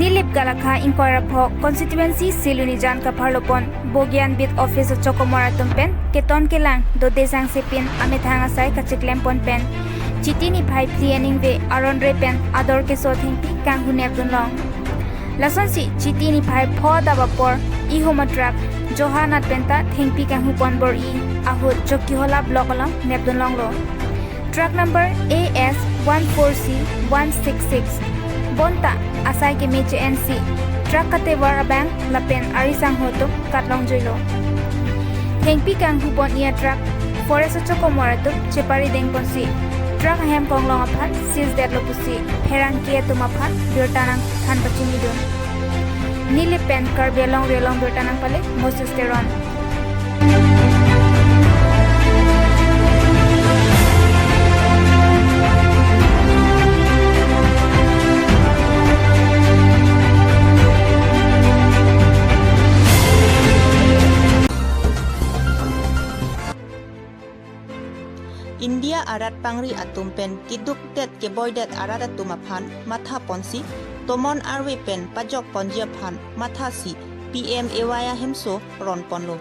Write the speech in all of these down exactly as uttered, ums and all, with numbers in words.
Nilip Galakha ingkoi ra pho constituency Silunijan kapharlopon Bogian Beat Office o chokomor atum pen keton kelang dode sangse pin amethang asai kachiklem pon pen Chiti niphai phli aningve aron re pen ador keso thengpi kanghu nepdun long. Lasonsi Chiti niphai pho adap apor ihum a truck Jorhat pen ta thengpi kanghu pon bor-i ahut Chokihola block along nepdun longlo. Truck number A S one four C one six six. Bonta asai keme che-ensi truck katevar abang lapen ari sangho atum katlong juilo. Thengpi kanghu pon-i a truck forest o chokomor atum chepari deng ponsi truck ahem konglong aphan seize detlo pusi pherangke atum aphan birta nangthan pachini dun. Nilip pen Karbi Anglong Radiolong birta nangpale Moses Teron. India arat pangri atum pen keduk det keboi det arat atum aphan matha ponsi tomon arve pen pajok ponji aphan mathasi P M A Y ahemso ron ponlo.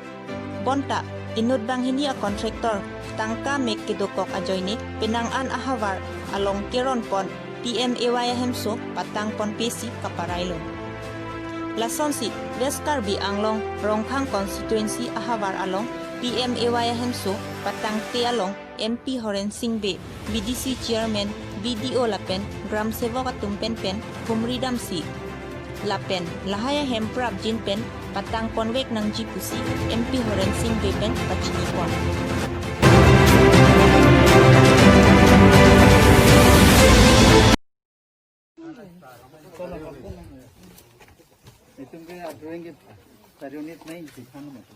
Bonta inut banghini a contractor tangka mek kedokok ajoine penang an ahavar along keron pon P M A Y ahemso patang ponpesi kaparailo. Lasonsi West Karbi Anglong Rongkhang constituency ahavar along P M A Y ahemso patangte along M P Horen Sing Bey, V D C chairman, B D O lapen gram sevok atum pen pen humri damsi lapen lahai ahem prapjin pen patang ponvek nangji pusi M P Horen Sing Bey pen pachini pon. Itum ke aturan ke tari unit nai di sana mati.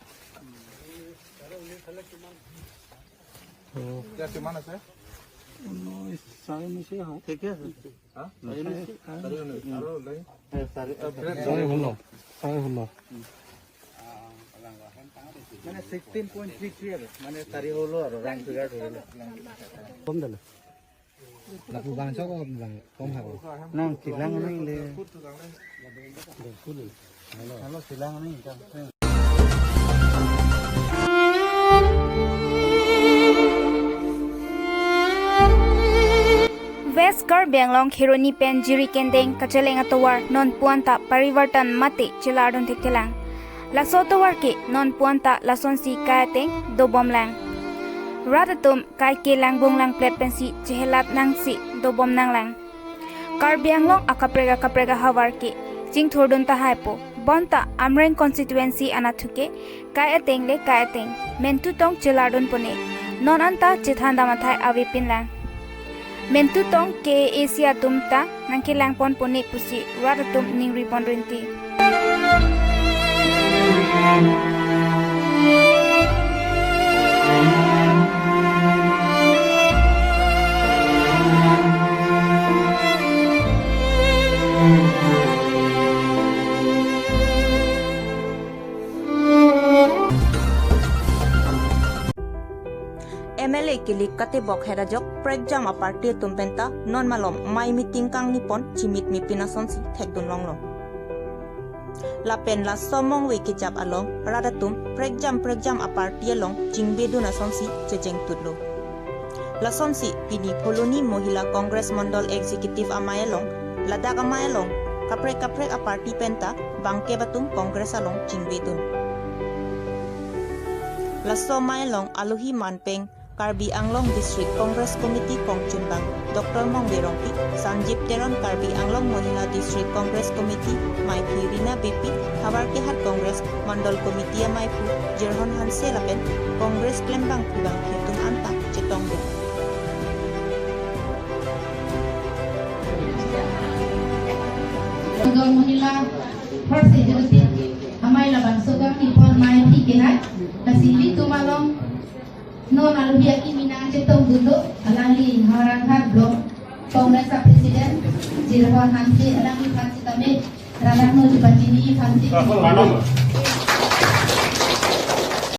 ইয়াত কিমান আছে? ঊনৈশ, চাৰে ঊনৈশে হওক। ঠিকে আছে। হা? চাৰে ঊনৈশ। চাৰে ঊনৈশ। আৰু নাই? এ, চাৰে, চাৰে ষোল্ল। চাৰে ষোল্ল। মানে ছিক্সটিন পইণ্ট থ্ৰী থ্ৰী আৰু। মানে চাৰি ষোল্ল আৰু, ৰাউণ্ড ফিগাৰ ধৰিলে। কম দাদা। Lapu bang chok bang kong ha ko. Nang chilang nang le. Hello, chilang nang. West Karbi Anglong Kheroni pen Jirikindeng kacheleng atovar non puan ta parivartan mate chelardun thekthelang. Laso atovar ke non puan ta lasonsi kai ateng dobomlang. Rat atum kai ke langbung langplet pensi chehelat nangsi dobom nanglang. Karbi Anglong akaprek akaprek ahavar ke chingthurdun tahai po. Bonta Amreng constituency anatthu ke kai ateng le kai ateng mentu tong chelardun pone. Non anta chethan dam athai avepinlang. Mentu tong K A A C atum ta nangkelang pon pone pusi rat atum ningri pon rinti. M L A kilik katebok het ajok prekjam a party atum penta non malom mei meeting kangni pon chimit mipin asonsi thekdun longlo. Lapen laso mongve kejap along rat atum prekjam prekjam a party along chingbedun asonsi chejengtutlo. Lasonsi pini Phuloni Mohila Congress Mandal Executive amei along, ladak amei along kaprek kaprek a party penta bangkep atum Congress along chingbedun. Laso amei along alohi manpeng Karbi Anglong District Congress Committee kongchunbang Doctor Mongve Rongpi, Sanjib Teron Karbi Anglong Mohila District Congress Committee meiphi Rina Beypi, havar kehat Congress Mandal Committee ameiphu Jirhon Hanse lapen Congress klembangphu bangphi atum anta chetongdun. Mandal Mohila First Executive amei labangso kangni pon meiphi kehat, lasi ilitum along non alohi akimi nangchetongdunlo, alangli Howraghat Block Congress a President Jirhon Hanse, alangliphan sitame rat atum chepachini aphansi.